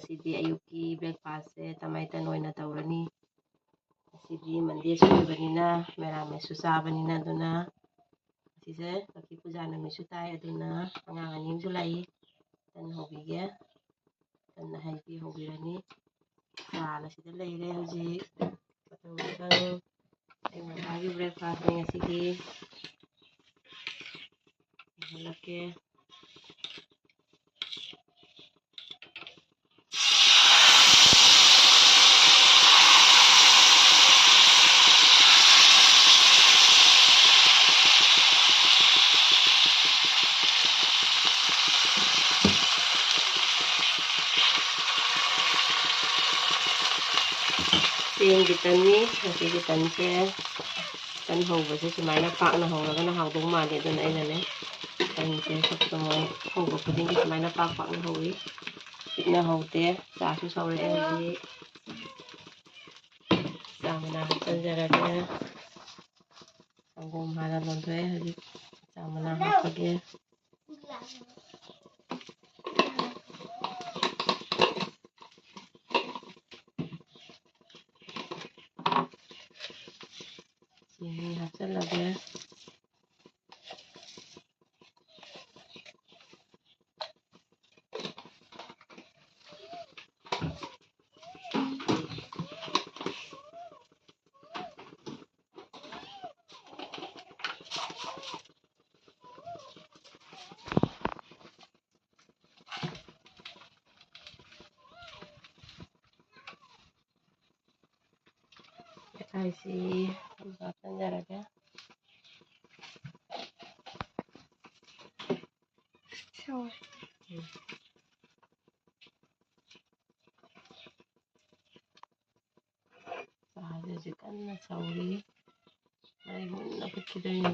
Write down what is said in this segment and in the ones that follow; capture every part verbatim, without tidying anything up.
ꯉꯁꯤꯗꯤ ꯑꯌꯨꯛꯀꯤ breakfastꯁꯦ ꯇꯃꯥꯏ ꯇꯟ ꯑꯣꯏꯅ ꯇꯧꯔꯅꯤ꯫ ꯉꯁꯤꯗꯤ Mondayꯁꯨ ꯑꯣꯏꯕꯅꯤꯅ ꯃꯦꯔꯥꯃꯦꯁꯁꯨ ꯆꯥꯕꯅꯤꯅ, ꯑꯗꯨꯅ ꯉꯁꯤꯁꯦ ꯂꯛꯈꯤ ꯄꯨꯖꯥ ꯅꯨꯃꯤꯠꯁꯨ ꯇꯥꯏ, ꯑꯗꯨꯅ ꯑꯉꯥꯡ ꯑꯅꯤ ꯑꯃꯁꯨ ꯂꯥꯛꯏ, ꯇꯟ ꯍꯧꯕꯤꯒꯦ꯫ ꯇꯟ ꯑꯍꯩꯕꯤ ꯍꯧꯕꯤꯔꯅꯤ꯫ ꯆꯥꯅ ꯁꯤꯗ ꯂꯩꯔꯦ ꯍꯧꯖꯤꯛ꯫ ꯃꯊꯪ ꯃꯊꯪ ꯑꯌꯨꯛ ꯉꯟꯇꯥꯒꯤ breakfastꯅꯤ ꯉꯁꯤꯒꯤ꯫ ꯌꯦꯡꯍꯜꯂꯛꯀꯦ꯫ ꯆꯦꯡꯒꯤ ꯇꯟꯅꯤ꯫ ꯉꯁꯤꯒꯤ ꯇꯟꯁꯦ, ꯇꯟ ꯍꯧꯕꯁꯦ ꯁꯨꯃꯥꯏꯅ ꯄꯥꯛꯅ ꯍꯧꯔꯒꯅ ꯍꯥꯎꯗꯧ ꯃꯥꯜꯂꯦ꯫ ꯑꯗꯨꯅ ꯑꯩꯅꯅꯦ, ꯇꯟꯁꯦ ꯁꯛꯇꯃꯣ ꯍꯧꯕ ꯈꯨꯗꯤꯡꯒꯤ ꯁꯨꯃꯥꯏꯅ ꯄꯥꯛ ꯄꯥꯛꯅ ꯍꯧꯏ꯫ ꯄꯤꯛꯅ ꯍꯧꯗꯦ꯫ ꯆꯥꯁꯨ ꯁꯧꯔꯛꯑꯦ ꯍꯧꯖꯤꯛ꯫ ꯆꯥ ꯃꯅꯥ ꯍꯥꯞꯆꯤꯟꯖꯔꯒꯦ꯫ ꯁꯪꯒꯣꯝ ꯍꯥꯟꯅ ꯂꯣꯟꯊꯣꯛꯑꯦ꯫ ꯍꯧꯖꯤꯛ ꯆꯥ ꯃꯅꯥ ꯍꯥꯞꯄꯒꯦ꯫ ꯆꯤꯅꯤ ꯍꯥꯞꯆꯤꯜꯂꯒꯦ꯫ ꯃꯦꯠꯈꯥꯏꯁꯤ ꯑꯗꯨꯒ ꯍꯥꯞꯆꯤꯟꯖꯔꯒꯦ꯫ ꯁꯧꯔꯦ꯫ ꯎꯝ꯫ ꯆꯥꯁꯦ ꯍꯧꯖꯤꯛ ꯀꯟꯅ ꯁꯧꯔꯤ꯫ ꯃꯩ ꯃꯨꯟꯅ ꯐꯨꯠꯈꯤꯗꯣꯏꯅꯦ꯫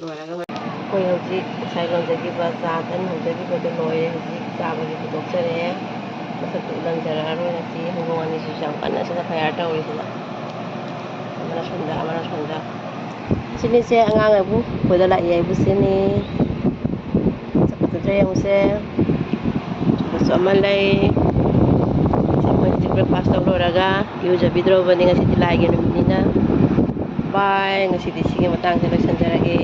ꯂꯣꯏꯔꯒ ꯑꯩꯈꯣꯏ ꯍꯧꯖꯤꯛ ꯉꯁꯥꯏ ꯂꯣꯟꯖꯈꯤꯕ ꯆꯥ ꯇꯟ ꯍꯧꯖꯈꯤꯕꯗꯨ ꯂꯣꯏꯔꯦ꯫ ꯍꯧꯖꯤꯛ ꯆꯥꯕꯒꯤ ꯄꯨꯊꯣꯛꯆꯔꯛꯑꯦ꯫ ꯃꯁꯛꯇꯨ ꯎꯠꯍꯟꯖꯔꯛꯑꯔꯣꯏ꯫ ꯉꯁꯤ ꯍꯧꯗꯣꯡ ꯑꯅꯤꯁꯤꯁꯨ ꯌꯥꯝ ꯀꯟꯅ ꯁꯤꯗ ꯐꯌꯥꯔ ꯇꯧꯔꯤꯁꯤꯕ, ꯑꯃꯅ ꯁꯣꯝꯗ ꯑꯃꯅ ꯁꯣꯝꯗ꯫ ꯁꯤꯅꯤꯁꯦ ꯑꯉꯥꯡ ꯍꯥꯏꯕꯨ ꯄꯨꯗ ꯂꯥꯛꯏ ꯍꯥꯏꯕꯨ ꯁꯤꯅꯤ꯫ ꯆꯠꯄ ꯆꯠꯇ꯭ꯔꯦ ꯌꯦꯡꯉꯨꯁꯦ꯫ ꯑꯗꯨꯁꯨ ꯑꯃ ꯂꯩ꯫ ꯁꯤ ꯑꯩꯈꯣꯏ ꯍꯧꯖꯤꯛ ꯕ꯭ꯔꯦꯛꯐꯥꯁ ꯇꯧ ꯂꯣꯏꯔꯒ ꯏꯔꯨꯖꯕꯤꯗ꯭ꯔꯕꯅꯤ, ꯉꯁꯤꯗꯤ ꯂꯥꯏꯒꯤ ꯅꯨꯃꯤꯠꯅꯤꯅ꯫ ꯕꯥꯏ, ꯉꯁꯤꯗꯤ ꯁꯤꯒꯤ ꯃꯇꯥꯡꯁꯦ ꯂꯣꯏꯁꯤꯟꯖꯔꯒꯦ꯫